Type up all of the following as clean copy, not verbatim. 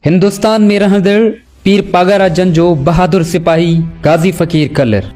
هندستان ۾ رهندڙ پير پاڳارا جن جو بهادر سپاهي غازي فقير ڪلر.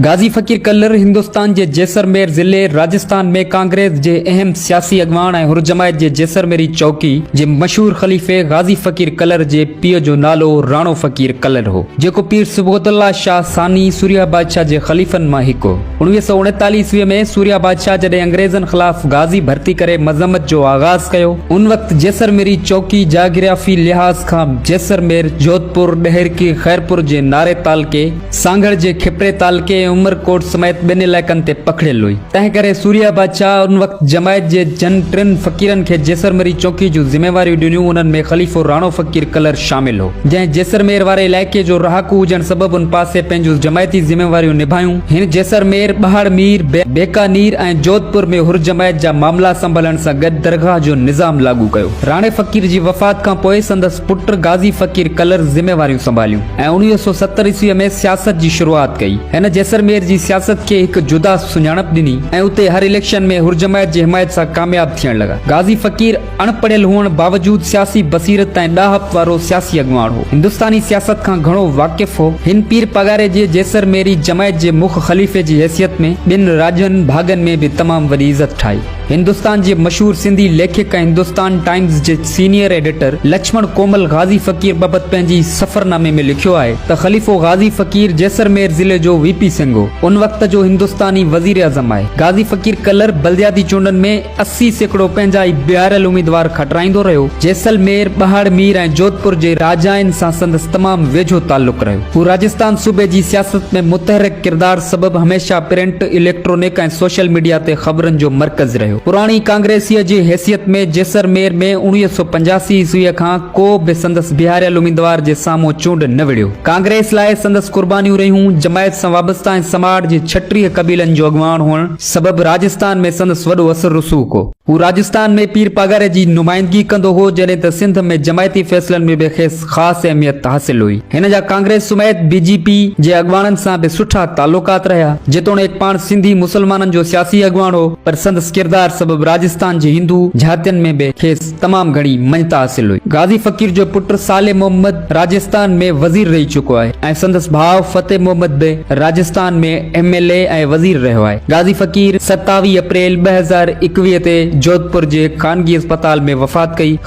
غازي فقير ڪلر هندستان جي جيسرمير ضلعي راجستان ۾ ڪانگريس جي اهم سياسي اڳواڻ ۽ حر جماعت جي جيسرميري چوڪي جي مشهور خليفي غازي فقير ڪلر جي پيء جو نالو راڻو فقير ڪلر هو جيڪو پير صبغت الله شاهه ثاني سورهيه بادشاهه جي خليفن مان هڪ هو. 1939 عيسويء ۾ سوريا بادشاهه جڏهن انگريزن خلاف غازي ڀرتي ڪري مذمت جو آغاز ڪيو، ان وقت جيسرميري چوڪي جاگرافي لحاظ کان جيسرمير، جوڌپور، ڏهرڪي، خيرپور جي ناري تعلقي، سانگهڙ جي کپري تعلقي ۽ عمرڪوٽ سميت ٻين علائقن تي پکڙيل هئي. تنهن ڪري سوريا بادشاهه ان وقت جماعت جي جن ٽن فقيرن کي جيسرميري چوڪي جون ذميواريون ڏنيون، انهن ۾ خليفو راڻو فقير ڪلر شامل هو. جنهن جيسرمير واري علائقي جو رهاڪو هجڻ سبب ان پاسي پنهنجون جماعتي ذميواريون نڀايون. هن جيسرمير، ٻهاڙمير، بيڪانير ۽ جوڌپور ۾ حر جماعت جا معاملا سنڀالڻ سان گڏ درگاهه جو نظام لاڳو ڪيو. راڻي فقير جي وفات کان پوء سندس پٽ غازي فقير ڪلر ذميواريون سنڀاليون ۽ 1970 عيسويء ۾ سياست جي شروعات ڪئي. هن جيسرمير جي سياست کي هڪ جدا سڃاڻپ ڏني ۽ اتي هر اليڪشن ۾ حر جماعت جي حمايت سان ڪامياب ٿيڻ لڳا. غازي فقير. اڻ پڙهيل هئڻ باوجود سياسي بصيرت ۽ ڏاهپ وارو سياسي اڳواڻ هو. هندستاني سياست کان گهڻو واقف هو. هن پير پاڳاري جي جيسرميري جماعت جي مک خليفي جي حيثيت ۾ ٻن راڄن ڀاڳن ۾ به تمام وڏي عزت ٺاهي. هندستان جي مشهور سنڌي ليکڪ ۽ هندستان ٽائيمز جي سينيئر ايڊيٽر لڇمڻ ڪومل غازي فقير بابت پنهنجي سفرنامي ۾ لکيو آهي ته خليفو غازي فقير جيسرمير ضلعي جو وي پي سنگهه هو. ان وقت جو هندستاني وزيراعظم آهي. غازي فقير ڪلر بلدياتي چونڊن ۾ 80% پنهنجا ئي بيهاريل اميدوار کٽرائيندو رهيو. جيسلمير، ٻهاڙمير ۽ جوڌپور جي راجائن سان سندس تمام ويجهو تعلق رهيو. هو راجستان صوبي جي سياست ۾ متحرڪ ڪردار سبب هميشه پرنٽ، اليڪٽرونڪ ۽ سوشل ميڊيا تي خبرن جو مرڪز رهيو. پراڻي ڪانگريسيء جي حيثيت ۾ جيسرمير ۾ 1985 عيسويء کان ڪو به سندس بيهاريل اميدوار جي سامهون چونڊ نه وڙهيو. ڪانگريس لاء سندس قربانيون رهيون. جماعت سان وابسته ۽ سماٽ جي 36 قبيلن جو اڳواڻ هئڻ سبب راجستان ۾ سندس وڏو اثر رسوخ هو. هو راجستان ۾ پير پاڳاري جي نمائندگي ڪندو هو، جڏهن ته سنڌ ۾ جماعتي فيصلن ۾ به کيس خاص اهميت حاصل هئي. هن جا ڪانگريس سميت بي جي پي جي اڳواڻن سان به سٺا تعلقات رهيا. جيتوڻيڪ پاڻ سنڌي مسلمانن جو سياسي اڳواڻ هو، پر سندس ڪردار سبب راجستان جي هندو جهاتين ۾ به کيس تمام گهڻي مڃتا حاصل هئي. غازي فقير جو پٽ صالح محمد راجستان ۾ وزير رهي چڪو آهي ۽ سندس ڀاء فتح محمد به راجستان ۾ ايم ايل اي ۽ وزير رهيو آهي. غازي فقير 27 اپريل 2021 تي جوڌپور جي هڪ خانگي اسپتال ۾ وفات ڪئي.